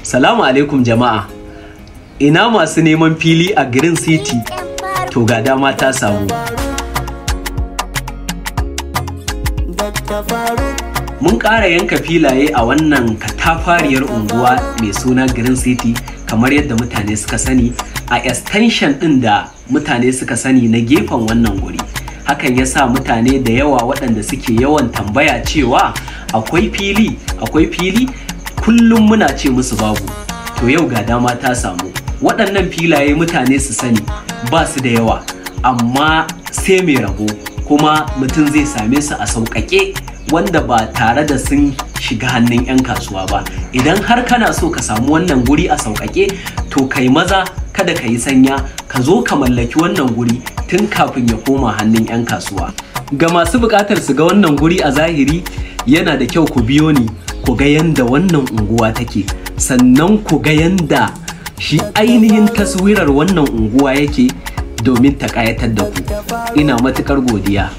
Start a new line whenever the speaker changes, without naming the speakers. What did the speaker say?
Salamu alaikum jama'a. Ina masu neman fili a Green City? To ga dama ta samu. Mun ƙara yanka filaye a wannan katafariyar unguwa mai suna Green City, kamar yadda mutane suka sani, a extension ɗin da mutane suka sani na gefen wannan guri. Hakan ya sa mutane da yawa waɗanda suke yawan tambaya cewa akwai fili, akwai fili, kullum muna ce musu babu. To yau ga dama ta samu. Waɗannan filaye mutane su sani ba su da yawa, amma sai mai rabo, kuma mutum zai same su a sauƙaƙe wanda ba tare da sun shiga hannun 'yan kasuwa ba. Idan har kana so ka samu wannan guri a sauƙaƙe, to kai maza, kada ka yi sanya, ka zo ka mallaki wannan guri tun kafin ya koma hannun 'yan kasuwa. Ga masu buƙatar su ga wannan guri a zahiri, yana da kyau ku biyo ni ku ga yanda wannan unguwa take, sannan ku ga yanda shi ainihin taswirar wannan unguwa yake domin ta ƙayatar da ku. Ina matuƙar godiya.